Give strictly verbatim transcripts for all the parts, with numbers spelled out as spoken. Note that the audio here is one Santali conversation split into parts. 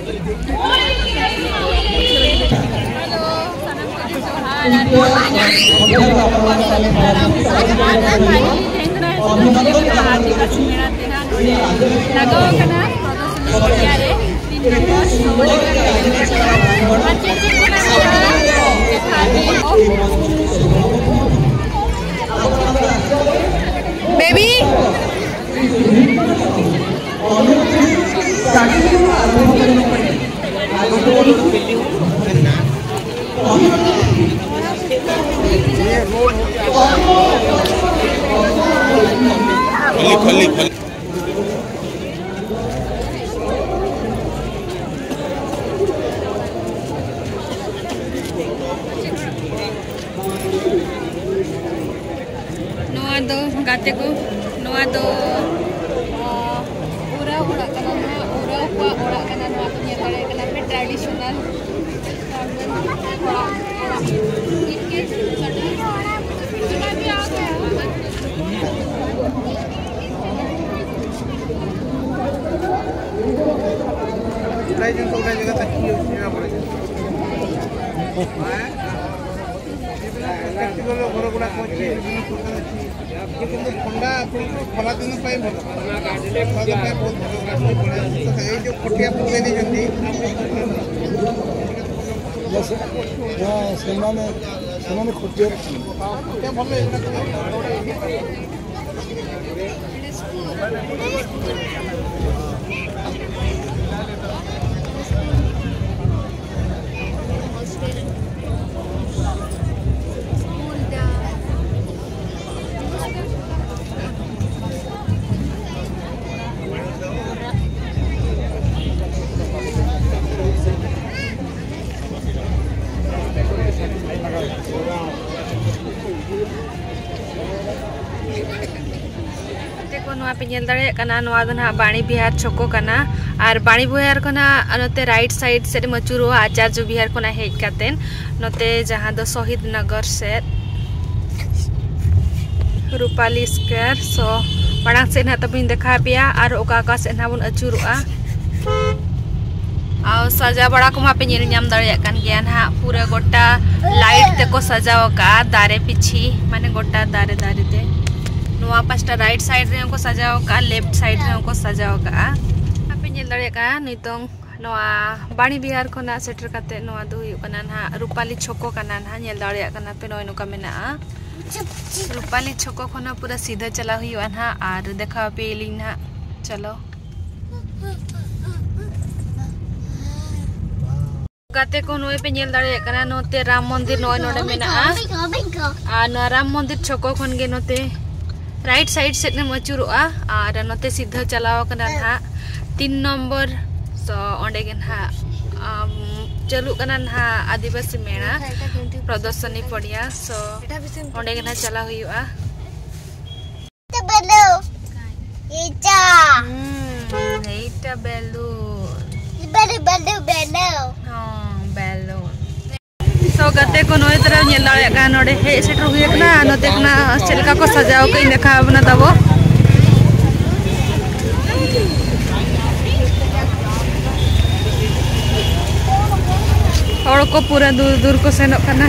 ᱦᱮᱞᱳ, ᱥᱟᱱᱟᱢ ᱠᱚᱜᱮ ᱡᱚᱦᱟᱨ ᱟᱨ ᱡᱚᱦᱟᱨ᱾ ᱛᱮᱦᱮᱧ ᱫᱚ ᱱᱟᱜ ᱟᱹᱫᱤᱵᱟᱹᱥᱤ ᱢᱮᱞᱟ ᱛᱮ ᱱᱟᱜ ᱱᱚᱰᱮ ᱞᱟᱜᱟᱣ ᱟᱠᱟᱱᱟ ᱯᱨᱚᱫᱚᱨᱥᱚᱱᱤ ᱮᱨᱤᱭᱟ ᱨᱮ ᱛᱤᱱ ᱱᱚᱢᱵᱚᱨ ᱥᱚᱦᱚᱨ ᱨᱮ ᱟᱨ ᱪᱮᱫ ᱪᱮᱫ ᱠᱚ ᱢᱮᱱᱟᱜᱼᱟ ᱫᱮᱠᱷᱟᱣ ᱟᱯᱮ᱾ ᱵᱮᱵᱤ! ᱱᱚᱣᱟ ᱫᱚ ᱜᱟᱛᱮ ᱠᱚ, ᱱᱚᱣᱟ ᱫᱚ, ᱟᱸ, ᱳᱨᱟᱣ ᱚᱲᱟᱜ ᱠᱟᱱᱟ, ᱱᱚᱣᱟ ᱳᱨᱟᱣ ᱠᱚᱣᱟᱜ ᱚᱲᱟᱜ ᱠᱟᱱᱟ᱾ ᱱᱚᱣᱟ ᱠᱚ ᱧᱮᱞ ᱫᱟᱲᱮᱭᱟᱜ ᱠᱟᱱᱟ ᱯᱮ, traditional ᱚᱲᱟᱜ, ᱚᱲᱟᱜ᱾ ଖଟିଆ ପକେଇ ଦେଇଛନ୍ତି। ନା, ସେ-, ନା, ସେମାନେ, ସେମାନେ ଖଟିଆ। ଖଟିଆ ଭଲ ହେଇଥିଲା। ᱜᱟᱛᱮ ᱠᱚ, ᱱᱚᱣᱟ ᱯᱮ ᱧᱮᱞ ᱫᱟᱲᱮᱭᱟᱜ ᱠᱟᱱᱟ, ᱱᱚᱣᱟ ᱫᱚ ᱱᱟᱦᱟᱜ ᱵᱟᱬᱤ ᱵᱤᱦᱟᱨ ᱪᱷᱚᱠᱚ ᱠᱟᱱᱟ᱾ ᱟᱨ ᱵᱟᱬᱤ ᱵᱤᱦᱟᱨ ᱠᱷᱚᱱᱟᱜ ᱱᱚᱛᱮ right side ᱥᱮᱫ ᱮᱢ ᱟᱹᱪᱩᱨᱚᱜᱼᱟ, ᱟᱪᱟᱨᱡᱚ ᱵᱤᱦᱟᱨ ᱠᱷᱚᱱᱟᱜ ᱦᱮᱡ ᱠᱟᱛᱮᱱ ᱱᱚᱛᱮ, ᱡᱟᱦᱟᱸ ᱫᱚ ᱥᱚᱦᱤᱫ ᱱᱚᱜᱚᱨ ᱥᱮᱫ, ᱨᱩᱯᱟᱞᱤ Square᱾ So, ᱢᱟᱲᱟᱝ ᱥᱮᱫ ᱱᱟᱦᱟᱜ ᱛᱟᱵᱚᱱ ᱫᱮᱠᱷᱟᱣ ᱟᱯᱮᱭᱟ ᱟᱨ ᱚᱠᱟ ᱚᱠᱟ ᱥᱮᱫ ᱱᱟᱦᱟᱜ ᱵᱚᱱ ᱟᱹᱪᱩᱨᱚᱜᱼᱟ᱾ ᱥᱟᱡᱟᱣ ᱵᱟᱲᱟ ᱠᱚᱢᱟ ᱯᱮ ᱧᱮᱞ ᱧᱟᱢ ᱫᱟᱲᱮᱭᱟᱜ ᱠᱟᱱ ᱜᱮᱭᱟ ᱱᱟᱦᱟᱜ, ᱯᱩᱨᱟᱹ ᱜᱚᱴᱟ ᱞᱟᱭᱤᱴ ᱛᱮᱠᱚ ᱥᱟᱡᱟᱣ ᱟᱠᱟᱫᱼᱟ ᱫᱟᱨᱮ ᱯᱤᱪᱷᱤ, ᱢᱟᱱᱮ ᱜᱚᱴᱟ ᱫᱟᱨᱮ ᱫᱟᱨᱮ ᱛᱮ᱾ ᱱᱚᱣᱟ ᱯᱟᱥᱴᱟ ᱨᱟᱭᱤᱴ ᱥᱟᱭᱤᱰ ᱨᱮᱦᱚᱸ ᱠᱚ ᱥᱟᱡᱟᱣ ᱟᱠᱟᱫᱼᱟ, ᱞᱮᱯᱷᱴ ᱥᱟᱭᱤᱰ ᱨᱮᱦᱚᱸ ᱠᱚ ᱥᱟᱡᱟᱣ ᱟᱠᱟᱫᱼᱟ᱾ ᱟᱯᱮ ᱧᱮᱞ ᱫᱟᱲᱮᱭᱟᱜ ᱠᱟᱱᱟ ᱱᱤᱛᱚᱝ ᱱᱚᱣᱟ ᱵᱟᱬᱤ ᱵᱤᱦᱟᱨ ᱠᱷᱚᱱᱟᱜ ᱥᱮᱴᱮᱨ ᱠᱟᱛᱮ ᱱᱚᱣᱟ ᱫᱚ ᱦᱩᱭᱩᱜ ᱠᱟᱱᱟ ᱱᱟᱦᱟᱜ ᱨᱩᱯᱟᱞᱤ ᱪᱷᱚᱠᱚ ᱠᱟᱱᱟ ᱱᱟᱦᱟᱜ, ᱧᱮᱞ ᱫᱟᱲᱮᱭᱟᱜ ᱠᱟᱱᱟ ᱯᱮ ᱱᱚᱜᱼᱚᱭ ᱱᱚᱝᱠᱟ ᱢᱮᱱᱟᱜᱼᱟ᱾ ᱨᱩᱯᱟᱞᱤ ᱪᱷᱚᱠᱚ ᱠᱷᱚᱱᱟᱜ ᱯᱩᱨᱟᱹ ᱥᱤᱫᱷᱟᱹ ᱪᱟᱞᱟᱣ ᱦᱩᱭᱩᱜᱼᱟ ᱱᱟᱦᱟᱜ ᱟᱨ ᱫᱮᱠᱷᱟᱣ ᱟᱯᱮᱭᱟᱞᱤᱧ ᱱᱟᱦᱟᱜ᱾ ᱪᱚᱞᱚ᱾ ᱜᱟᱛᱮ ᱠᱚ, ᱱᱚᱜᱼᱚᱭ ᱯᱮ ᱧᱮᱞ ᱫᱟᱲᱮᱭᱟᱜ ᱠᱟᱱᱟ, ᱱᱚᱛᱮ ᱨᱟᱢ ᱢᱚᱱᱫᱤᱨ ᱱᱚᱜᱼᱚᱭ ᱱᱚᱰᱮ ᱢᱮᱱᱟᱜᱼᱟ᱾ ᱟᱨ ᱱᱚᱣᱟ ᱨᱟᱢ ᱢᱚᱱᱫᱤᱨ ᱪᱷᱚᱠᱚ ᱠᱷᱚᱱ ᱜᱮ ᱱᱚᱛᱮ ᱨᱟᱭᱤᱴ ᱥᱟᱭᱤᱰ ᱥᱮᱫ ᱮᱢ ᱟᱹᱪᱩᱨᱚᱜᱼᱟ ᱟᱨ ᱱᱚᱛᱮ ᱥᱤᱫᱷᱟᱹ ᱪᱟᱞᱟᱣ ᱠᱟᱱᱟ ᱱᱟᱦᱟᱜ ᱛᱤᱱ ᱱᱚᱢᱵᱚᱨ᱾ ᱥᱚ ᱚᱸᱰᱮ ᱜᱮ ᱱᱟᱦᱟᱜ, ᱟᱢ, ᱪᱟᱹᱞᱩᱜ ᱠᱟᱱᱟ ᱱᱟᱦᱟᱜ ᱟᱹᱫᱤᱵᱟᱹᱥᱤ ᱢᱮᱞᱟ ᱯᱨᱚᱫᱚᱨᱥᱚᱱᱤ ᱯᱚᱲᱤᱭᱟ᱾ ᱥᱚ ᱚᱸᱰᱮ ᱜᱮ ᱱᱟᱦᱟᱜ ᱪᱟᱞᱟᱣ ᱦᱩᱭᱩᱜᱼᱟ᱾ ᱵᱮᱞᱩ᱾ ᱤᱪᱟ᱾ ᱦᱩᱸ, ᱮᱭᱴᱟ ᱵᱮᱞᱩᱱ᱾ ᱵᱮᱞᱩ, ᱵᱮᱞᱩ, ᱵᱮᱞᱩ᱾ ᱦᱚᱸ, ᱵᱮᱞᱩᱱ᱾ ᱛᱚ ᱜᱟᱛᱮ ᱠᱚ, ᱱᱚᱜᱼᱚᱭ ᱛᱚᱨᱟ ᱧᱮᱞ ᱫᱟᱲᱮᱭᱟᱜ ᱠᱟᱱᱟ, ᱱᱚᱰᱮ ᱦᱮᱡ ᱥᱮᱴᱮᱨ ᱦᱩᱭ ᱟᱠᱟᱱᱟ᱾ ᱟᱨ ᱱᱚᱛᱮ ᱠᱷᱚᱱᱟᱜ ᱪᱮᱫ ᱞᱮᱠᱟ ᱠᱚ ᱥᱟᱡᱟᱣ ᱠᱟᱜ ᱤᱧ ᱫᱮᱠᱷᱟᱣ ᱟᱵᱚᱱᱟ ᱛᱟᱵᱚ᱾ ᱦᱚᱲ ᱠᱚ ᱯᱩᱨᱟᱹ ᱫᱩᱨ ᱫᱩᱨ ᱠᱚ ᱥᱮᱱᱚᱜ ᱠᱟᱱᱟ᱾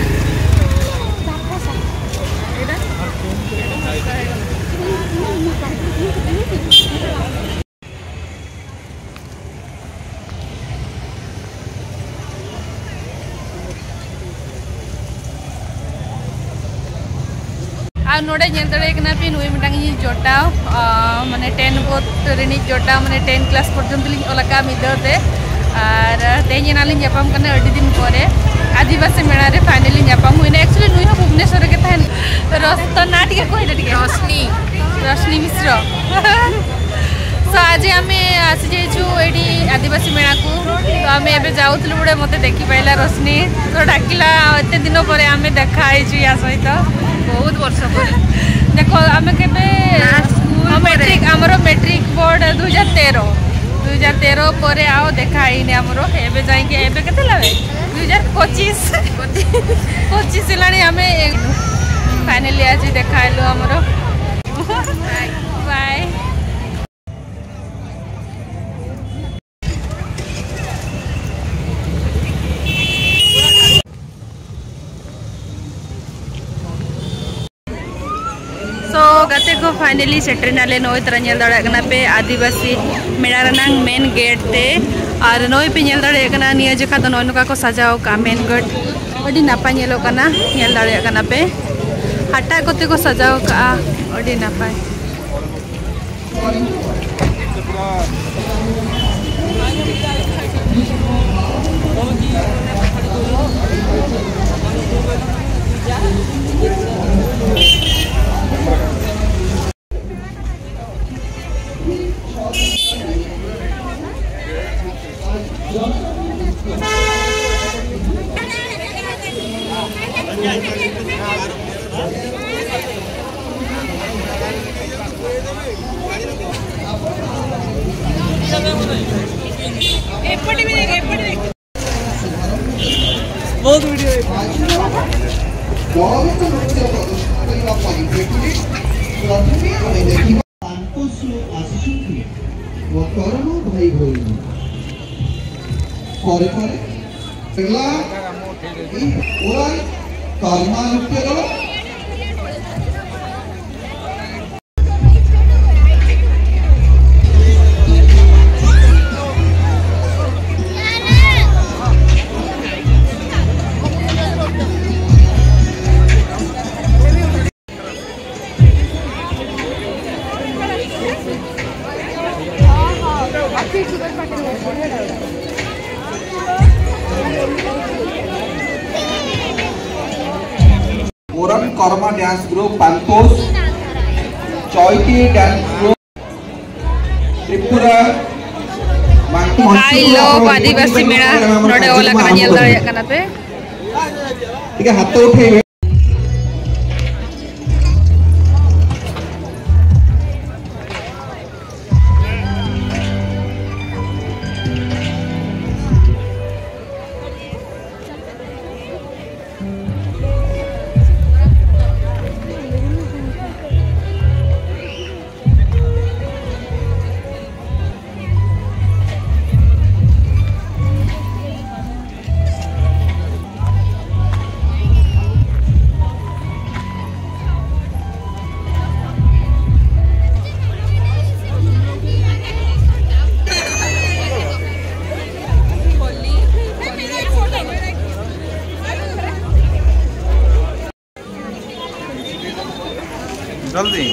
ᱟᱨ ᱱᱚᱰᱮ ᱧᱮᱞ ᱫᱟᱲᱮᱭᱟᱜ ᱠᱟᱱᱟ ᱯᱮ, ᱱᱩᱭ ᱢᱤᱫᱴᱟᱝ ᱤᱧ ᱡᱚᱴᱟᱣ, ᱟᱸ, ᱢᱟᱱᱮ ᱴᱮᱱ ᱵᱳᱨᱰ ᱨᱤᱱᱤᱡ ᱡᱚᱴᱟᱣ, ᱢᱟᱱᱮ ᱴᱮᱱ ᱠᱞᱟᱥ ᱯᱚᱨᱡᱚᱱᱛᱚ ᱞᱤᱧ ᱚᱞ ᱟᱠᱟᱫᱼᱟ ᱢᱤᱫ ᱫᱷᱟᱣ ᱛᱮ᱾ ᱟᱨ ᱛᱮᱦᱮᱧ ᱮᱱᱟᱞᱤᱧ ᱧᱟᱯᱟᱢ ᱠᱟᱱᱟ ᱟᱹᱰᱤ ᱫᱤᱱ ᱯᱚᱨᱮ, ᱟᱹᱫᱤᱵᱟᱹᱥᱤ ᱢᱮᱞᱟ ᱨᱮ ᱯᱷᱟᱭᱱᱟᱞᱤ ᱧᱟᱯᱟᱢ ᱦᱩᱭᱱᱟ᱾ ᱮᱠᱪᱩᱭᱮᱞᱤ ᱱᱩᱭ ᱦᱚᱸ ᱵᱷᱩᱵᱽᱱᱮᱥᱚᱨ ᱨᱮᱜᱮ ᱛᱟᱦᱮᱱ᱾ ᱨᱚᱥ-, ତୋ ନାଁ ଟିକେ କହିଦେ ଟିକେ। ରଶ୍ମି। ରଶ୍ମି ମିଶ୍ର। So ଆଜି ଆମେ ଆସିଯାଇଛୁ ଏଇଠି ଆଦିବାସୀ ମେଳାକୁ। ତ ଆମେ ଏବେ ଯାଉଥିଲୁ, ଗୋଟେ ମୋତେ ଦେଖିପାଇଲା ରଶ୍ମି, ତ ଡାକିଲା। ଆଉ ଏତେ ଦିନ ପରେ ଆମେ ଦେଖା ହେଇଛୁ ୟା ସହିତ। ବହୁତ ବର୍ଷ ପରେ। ଦେଖ, ଆମେ କେବେ, ଲାଷ୍ଟ ସ୍କୁଲ ହଁ, ପରେ। ମେଟ୍ରିକ, ଆମର ମେଟ୍ରିକ ବୋର୍ଡ ଦୁଇ ହଜାର ତେର, ଦୁଇ ହଜାର ତେର ପରେ ଆଉ ଦେଖା ହେଇନି ଆମର। ଏବେ ଯାଇକି, ଏବେ କେତେ ହେଲା ବେ? ଦୁଇ ହଜାର ପଚିଶ। ପଚିଶ ହେଲାଣି। ଆମେ ଫାଇନାଲି ଆଜି ଦେଖା ହେଲୁ ଆମର। ବାଏ। ᱯᱷᱟᱭᱱᱟᱞᱤ ᱥᱮᱴᱮᱨ ᱮᱱᱟᱞᱮ᱾ ᱱᱚᱜᱼᱚᱭ ᱛᱚᱨᱟ ᱧᱮᱞ ᱫᱟᱲᱮᱭᱟᱜ ᱠᱟᱱᱟ ᱯᱮ ᱟᱹᱫᱤᱵᱟᱹᱥᱤ ᱢᱮᱞᱟ ᱨᱮᱱᱟᱝ ᱢᱮᱱ ᱜᱮᱴ ᱛᱮ᱾ ᱟᱨ ᱱᱚᱜᱼᱚᱭ ᱯᱮ ᱧᱮᱞ ᱫᱟᱲᱮᱭᱟᱜ ᱠᱟᱱᱟ, ᱱᱤᱭᱟᱹ ᱡᱚᱠᱷᱟ ᱫᱚ ᱱᱚᱜᱼᱚᱭ ᱱᱚᱝᱠᱟ ᱠᱚ ᱥᱟᱡᱟᱣ ᱠᱟᱜᱼᱟ ᱢᱮᱱ ᱜᱮᱴ᱾ ᱟᱹᱰᱤ ᱱᱟᱯᱟᱭ ᱧᱮᱞᱚᱜ ᱠᱟᱱᱟ, ᱧᱮᱞ ᱫᱟᱲᱮᱭᱟᱜ ᱠᱟᱱᱟ ᱯᱮ᱾ ᱦᱟᱴᱟᱜ ᱠᱚᱛᱮ ᱠᱚ ᱥᱟᱡᱟᱣ ᱠᱟᱜᱼᱟ, ᱟᱹᱰᱤ ᱱᱟᱯᱟᱭ᱾ ବହୁତ ଭିଡ଼ିଓ ହେଇଛି। ଦଳଗତ ନୃତ୍ୟ ପ୍ରଦର୍ଶନ କରିବା ପରିପ୍ରେକ୍ଷୀରେ ପ୍ରଥମେ ଆମେ ଦେଖିବା ସାନ୍ତୋଷ ଆସିଛନ୍ତି ଓ କରମ ଭାଇ ଭଉଣୀ। ପରେ ପରେ ହେଲା ଏହି ଓରାଲ କର୍ମା ନୃତ୍ୟ ଦଳ। ᱳᱨᱟᱞ ᱠᱚᱨᱢᱟ ᱰᱮᱱᱥ ᱜᱨᱩᱯ ᱯᱟᱱᱛᱳᱥ, ᱪᱚᱭᱛᱤ ᱰᱮᱱᱥ ᱜᱨᱩᱯ ᱛᱨᱤᱯᱩᱨᱟ, ᱢᱟᱱᱛᱩ ᱢᱚᱧᱪᱚ ᱟᱭ ᱞᱚᱵᱷ ᱟᱹᱫᱤᱵᱟᱹᱥᱤ ᱢᱮᱞᱟ ᱱᱚᱰᱮ ᱚᱞ ᱟᱠᱟᱱᱟ, ᱧᱮᱞ ᱫᱟᱲᱮᱭᱟᱜ ᱠᱟᱱᱟ ᱯᱮ᱾ ᱴᱷᱤᱠ ᱜᱮᱭᱟ, ᱦᱟᱛ ᱩᱴᱷᱟᱹᱭ ᱢᱮ᱾ ଜଲ୍ଦି।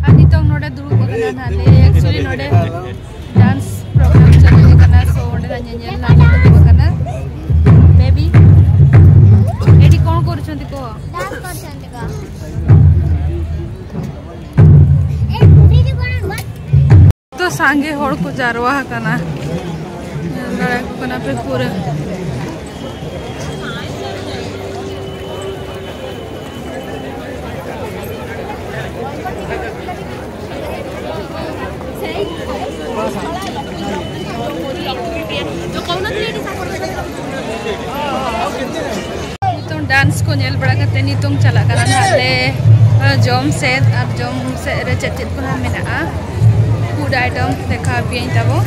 ᱟᱨ ᱱᱤᱛᱚᱝ ᱱᱚᱰᱮ ᱫᱩᱲᱩᱵ ᱟᱠᱟᱱᱟ ᱱᱟᱦᱟᱜ ᱞᱮ, actually ᱱᱚᱰᱮ dance program ᱪᱟᱹᱞᱩ ᱟᱠᱟᱱᱟ, so ᱚᱸᱰᱮ ᱱᱟᱜ ᱧᱮᱧᱮᱞ ᱱᱟᱜ ᱞᱮ ᱫᱩᱲᱩᱵ ᱟᱠᱟᱱᱟ᱾ Baby, ଏଠି କ'ଣ କରୁଛନ୍ତି କୁହ? ଡ୍ୟାନ୍ସ କରୁଛନ୍ତି କହ। ଏ, ଦିଦି କ'ଣ ବସ- ᱛᱚ ᱥᱟᱸᱜᱮ ᱦᱚᱲ ᱠᱚ ᱡᱟᱨᱣᱟ ᱟᱠᱟᱱᱟ, ᱧᱮᱞ ᱫᱟᱲᱮᱭᱟᱠᱚ ᱠᱟᱱᱟ ᱯᱮ ᱯᱩᱨᱟᱹ᱾ ᱱᱤᱛᱚᱝ dance ᱠᱚ ᱧᱮᱞ ᱵᱟᱲᱟ ᱠᱟᱛᱮ ᱱᱤᱛᱚᱝ ᱪᱟᱞᱟᱜ ᱠᱟᱱᱟ ᱱᱟᱦᱟᱜ ᱞᱮ, ᱟ, ᱡᱚᱢ ᱥᱮᱫ᱾ ᱟᱨ ᱡᱚᱢ ᱥᱮᱫ ᱨᱮ ᱪᱮᱫ ᱪᱮᱫ ᱠᱚ ᱱᱟᱦᱟᱜ ᱢᱮᱱᱟᱜᱼᱟ, food item ᱫᱮᱠᱷᱟᱣ ᱟᱯᱮᱭᱟᱹᱧ ᱛᱟᱵᱚ᱾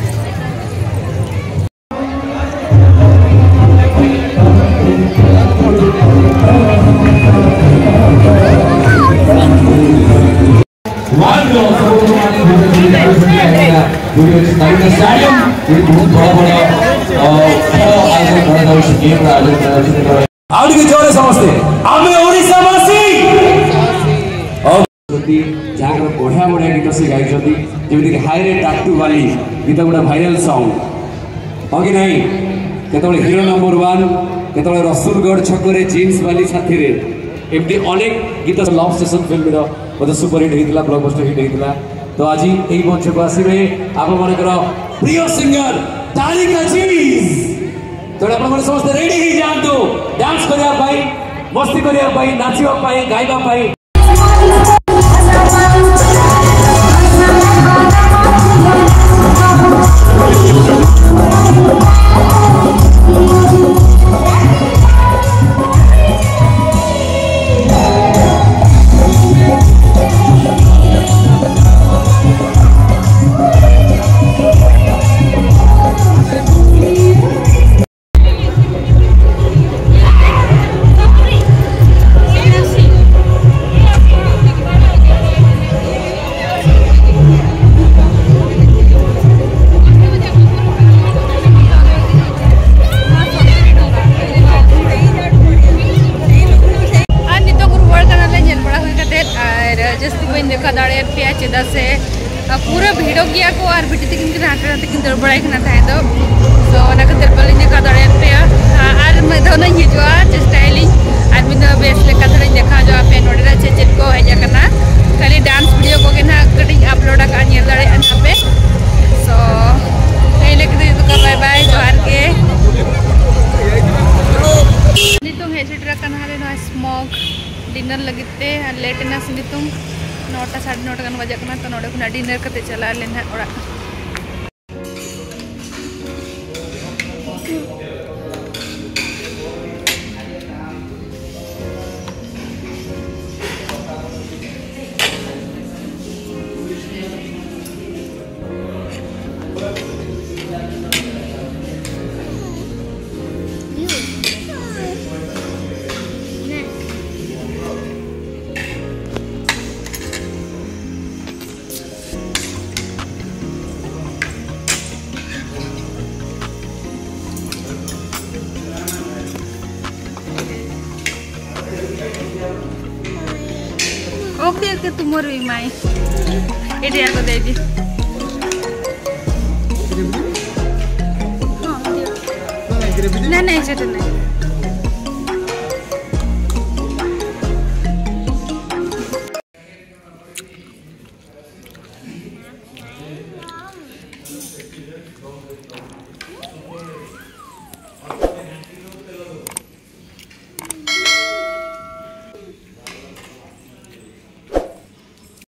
One goal, so one goal, in the stadium, with ବହୁତ ବଡ଼ ବଡ଼, ଅ, ଖେଳ ଆୟୋଜନ କରାଯାଉଛି, game ର ଆୟୋଜନ କରାଯାଉଛି। ଆଉ ଟିକେ ଜୋରେ ସମସ୍ତେ, ଆମେ ଓଡ଼ିଶାବାସୀ। ଯାହାଙ୍କର ବଢ଼ିଆ ବଢ଼ିଆ ଗୀତ ସେ ଗାଇଛନ୍ତି, ଯେମିତିକି ହାଇରେ ଟାଟୁ ବାଲି ଗୀତ, ଗୋଟେ ଭାଇରାଲ ସଙ୍ଗ, ହଁ କି ନାହିଁ? କେତେବେଳେ ହିରୋ ନମ୍ବର ୱାନ୍, କେତେବେଳେ ରସୁଲଗଡ଼ ଛକରେ ଜିନ୍ସ ବାଲି ସାଥିରେ, ଏମିତି ଅନେକ ଗୀତ। ଲଭ୍ ଷ୍ଟେସନ ଫିଲ୍ମର ବୋଧେ ସୁପର ହିଟ୍ ହେଇଥିଲା, ବ୍ଲକବଷ୍ଟର ହିଟ୍ ହେଇଥିଲା। ତ ଆଜି ଏହି ମଞ୍ଚକୁ ଆସିବେ ଆପଣମାନଙ୍କର ପ୍ରିୟ ସିଙ୍ଗର ତାରିକା ଜିନ୍ସ। ତେଣୁ ଆପଣମାନେ ସମସ୍ତେ ରେଡି ହେଇଯାଆନ୍ତୁ ଡ୍ୟାନ୍ସ କରିବା ପାଇଁ, ମସ୍ତି କରିବା ପାଇଁ, ନାଚିବା ପାଇଁ, ଗାଇବା ପାଇଁ। ᱪᱮᱫᱟᱜ ᱥᱮ, ᱟ, ᱯᱩᱨᱟᱹ ᱵᱷᱤᱲᱚᱜ ᱜᱮᱭᱟ ᱠᱚ ᱟᱨ ᱵᱤᱴᱤ ᱛᱟᱹᱠᱤᱱ ᱠᱤᱱ ᱦᱟᱱᱛᱮ ᱱᱟᱛᱮ ᱠᱤᱱ ᱫᱟᱹᱲ ᱵᱟᱲᱟᱭ ᱠᱟᱱᱟ ᱛᱟᱦᱮᱸ ᱫᱚ᱾ So, ᱚᱱᱟ ᱠᱷᱟᱹᱛᱤᱨ ᱵᱟᱹᱞᱤᱧ ᱫᱮᱠᱷᱟᱣ ᱫᱟᱲᱮᱭᱟᱫ ᱯᱮᱭᱟ᱾ ᱟ, ᱟᱨ ᱢᱤᱫ ᱫᱷᱟᱣ ᱞᱤᱧ ᱦᱤᱡᱩᱜᱼᱟ, ᱪᱮᱥᱴᱟᱭᱟᱞᱤᱧ ᱟᱨ ᱢᱤᱫ ᱫᱷᱟᱣ ᱵᱮᱥ ᱞᱮᱠᱟ ᱫᱷᱟᱨᱟᱧ ᱫᱮᱠᱷᱟᱣ ᱦᱚᱪᱚ ᱟᱯᱮ ᱱᱚᱰᱮᱱᱟᱜ ᱪᱮᱫ ᱪᱮᱫ ᱠᱚ ᱦᱮᱡ ᱟᱠᱟᱱᱟ᱾ ᱠᱷᱟᱹᱞᱤ dance video ᱠᱚᱜᱮ ᱱᱟᱦᱟᱜ ᱠᱟᱹᱴᱤᱡ upload ᱟᱠᱟᱫᱼᱟ, ᱧᱮᱞ ᱫᱟᱲᱮᱭᱟᱜᱼᱟ ᱱᱟᱦᱟᱜ ᱯᱮ᱾ So, ᱛᱮᱦᱮᱧ ᱞᱟᱹᱜᱤᱫ ᱫᱚ ᱤᱱᱟᱹᱜ ᱜᱮ᱾ Bye bye, ᱡᱚᱦᱟᱨ ᱜᱮ᱾ ᱱᱤᱛᱚᱝ ᱦᱮᱡ ᱥᱮᱴᱮᱨ ᱟᱠᱟᱱᱟ ᱞᱮ ᱱᱚᱣᱟ Smog dinner ᱞᱟᱹᱜᱤᱫ ᱛᱮ, ᱟᱨ late ᱮᱱᱟ ᱥᱮ ᱱᱤᱛᱚᱝ ᱱᱚᱴᱟ, ᱥᱟᱲᱮ ᱱᱚᱴᱟ ᱜᱟᱱ ᱵᱟᱡᱟᱜ ᱠᱟᱱᱟ᱾ ᱛᱚ, ᱱᱚᱰᱮ ᱠᱷᱚᱱᱟᱜ dinner ᱠᱟᱛᱮ ᱪᱟᱞᱟᱜ ᱟᱞᱮ ᱱᱟᱦᱟᱜ ᱚᱲᱟᱜ᱾ Okay, okay, tomorrow, Imai. Ede ako, Daddy. Nanay siya, nanay.